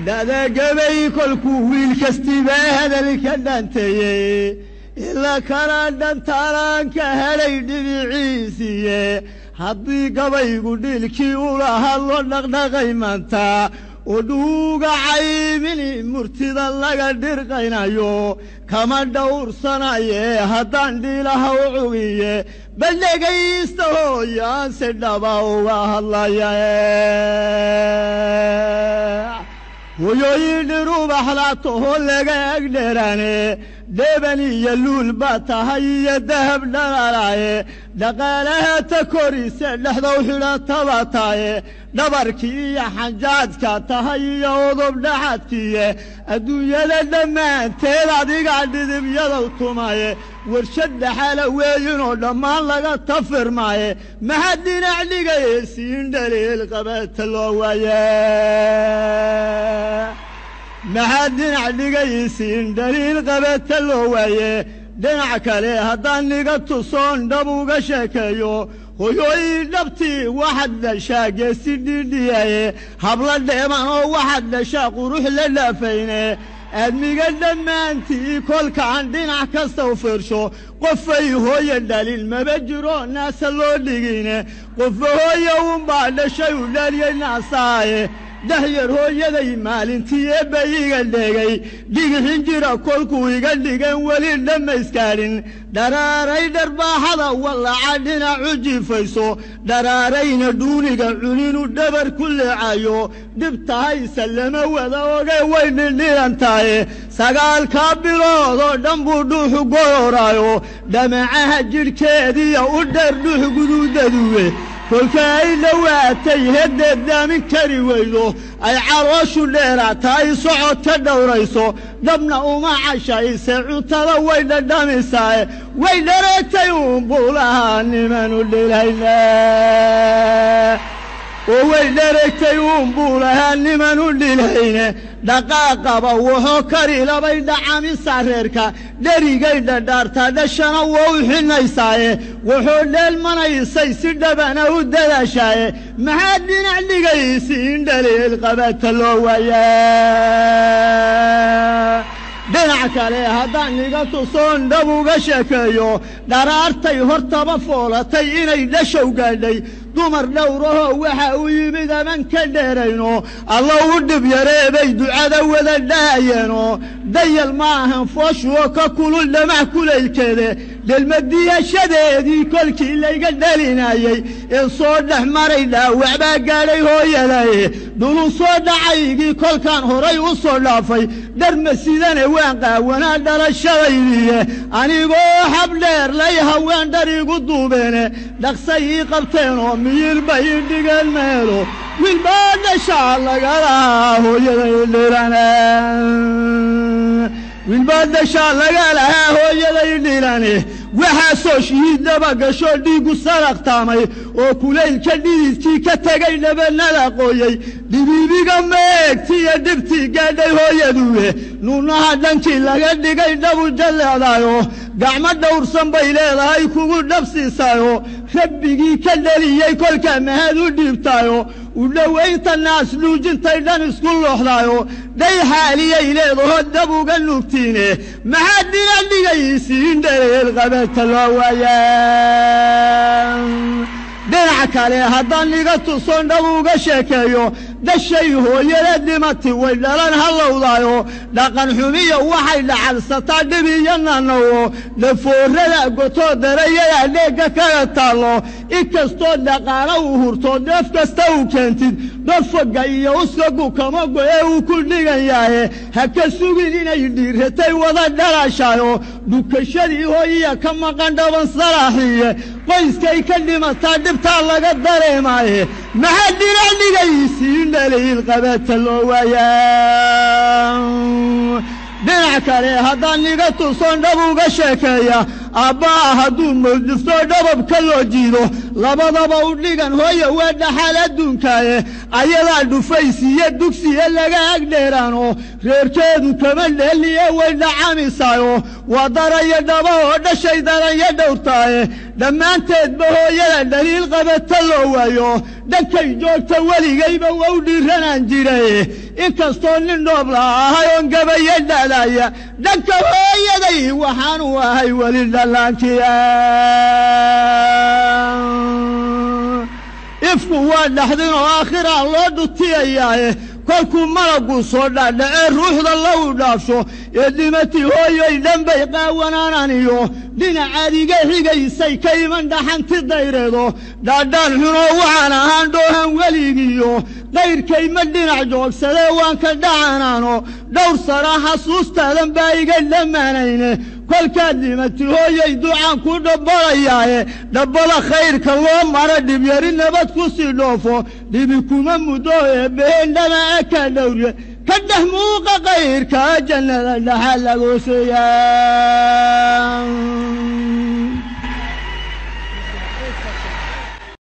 Dhadagabay kolkuu wiil kastiibaa hadalka dhanteeyey, ila kala dhantaalaan ka helay dhibiciisiiye. Haddii gabaygu dhiilkii ula hadlo dhaqdhaqay maanta oo dhuuga caymini murtida laga dhirqaynayo kama dhowrsanaye, haddaan dhiilaha u cugiye bal dhegaysta hooyaan si dhaba uga hadlaya. Hoyooyin dhirubaxlaatoho laga agdheeraane, dheeban iyo luul baa tahay iyo dahab dhalaalaaye, dhaqaalaha ta korise dhexdow xidhataba taaye, dhabarkii iyo xanjaadka tahay iyo udub dhaxadkiiye, adduunyada dhammaanteed adigaa dhidibyadow tumaye, warshad dhaxala weeyinoo dhammaan laga tafirmaaye. Maxaad dhinac dhigaysiin dhaliil qabata loo waaye? Maxaad dhinac dhigaysiin dhaliil qabata loo waaye? Dhinac kale haddaan niga tusoon dhab uga sheekeeyo, hoyooyin dhabtii waxaad dhashaa geesi dhidhiyaye, habla dheeman oo waxaad dhashaa qurux la dhaafayne. Aadmiga dhammaantii kolkaan dhinac kasta u fiirsho, qofay hooye dhalin maba jiro naasa loo dhigine, qofba hooye unbaa dhashay u dhaliyey naasaaye. Dhahyar hooyaday maalintii eebba iga dhegay, dhigixin jira kolkuu iga dhigan weli dhammayskaadhin. Dharaaray dharbaaxada wallaca dhinacu jiifayso, dharaarayna dhuuniga cuninu dhabar ku leecayo, dhibtahayse lama wada oge way dhindhilan tahaye. 9-kaa bilood oo dhan buu dhuuxu gororaayo, dhamacaha jidhkeediya u dheer dhuux guduudaduwe. Kolka ay dhowaatay heddeed daamin kari weydo, ay calooshu dheeraata, ay socodka dhowrayso, dhabna uma cashayse cuntada way dhadhamisaaye, way dhareegtay uunbulaha nimanu dhilayna oo way dhareegtay uunbulahaa nimanu dhilayne. Dhaqaaqaba wuxuu kari labay dhacamisa reerka, dherigay dhadhaartaa dhashana waa u xinaysaaye, wuxuu dheelmanaysay si dhabana u dadaashaaye. Maxaad dhinac dhigaysiin dhaliil qabata loo waaya? Dhinac kale haddaan iga tusoon dhab uga sheekeeyo, dharaartay hortaba foolatay inay dhashow gaadhay, dumar dhowrahoo waxa u yimid aman ka dheerayno, alla u dhib yareebay ducada wada dhahayeeno. Dayal ma ahan fooshuoo ka kulul dhamac kulaylkeede, dhelmadiyashadeedii kolkii layga dhalinayey ee soo dhex maray dhaawac baa gaadhay hooyaday. Dhulu soo dhacaygii kolkaan horay u soo dhaafay, dharma sidane waan qaawanaa dhalashadaydiiye, anigoo xabdheer lay haween dhar igu duubeene, dhaqsay ii qabteenoo miyir bay ii dhigeen meelo, wiilbaa dhashaa laga lahaa hooyaday dhilane, wiilbaa dhashaa laga lahaa hooyaday dhilane. Waxaasoo shihiiddaba gashoo dhiiggu saraqtaamay oo kulaylka dhididkii ka tegay dhabanada qooyey, dhibiibiga meegtiiyo dhibtii gaadhay hooyaduwe, nuunaha dhankii laga dhigay dhabu jalleedaayo, gacmo dhowrsan bay leedahay kugu dhabsiisaayo, rabbigii ka dhaliyey kolkaa mahad u dhiibtaayo, u dhowaynta naas nuujintay dhan isku looxdaayo, dhay xaaliyay leedaho dhab uga nuugtiine. Maxaad dhinac dhigaysiin dhaleel qabata loo waaya? Dhinac kale haddaan iga tusoon dhab uga sheekeeyo, dhashay hooyada dhimati way dhalan hallowdaayo, dhaqan xumiya waxay dhacalsataa dhib iyo nanawo, dhafoorada gotoo darayada dheegga kaga taallo. Inkastoo dhaqaalo uu hurto dheef kasta uu keentid, dhafoga iyo uskagu kama go'e uu ku dhigan yahe, ha ka sugin inay dhiiratay wada dhalashayo, dhukashadii hooyiya ka maqan dhaban salaaxiye, qoyskay ka dhimataa dhibtaa laga dareemaaye. Maxaad dhinac dhigaysiin dhaliil qabata loo waayaa? Dhinac kale haddaan iga tusoon dhab uga sheekeeya, Aabbaha hadduu murdifto dhababka loo jiido, labadaba u dhigan hooya waa dhaxal adduunkaaye. Ayadaa dhufaysiiyo dugsiya laga agdheeraano, reerkeedu kama dheeliye way dhacamisaayo. Waa darayo dhaba oo dhashay daranya dhowrtaaye. Dhammaanteedba hooyada dhaliil qabata loo waayo, dhankay joogta weligayba waa u dhiiranaan jiray. Inkastoo nin dhoobla ahay oon gabayo dhalaaya, dhanka hooyaday waxaanu ahay weli dhallaankiya. Ifku waa dhaxdin oo aakhiraa loo dhutiyayaaye. Kolkuu malaggu soo dhaadhacee ruuxda lagu dhaafsho ee dhimati hooyoy, dhanbay qaawanaanaan iyo dhinacaad iga xigaysay ka iman dhaxanti dayreedo. Dhaadhaan xunoo waxaan ahaan dhoohan weligiiyo qayrkay ma dhinac joogsadee, waan ka dhacanaano dhowr sana xasuustaadan baa iga dhammaanayne. Kolkaad dhimati hooyay ducaan ku dhabbalayaaye, dhabbada khayrka loo mara dhibyari nabad ku sii dhoofo, dhibi kuma muddo eebbeheen dhama ka dhowrye, ka dhex muuqa kayrka jannada dhaxa lagu siiyaa.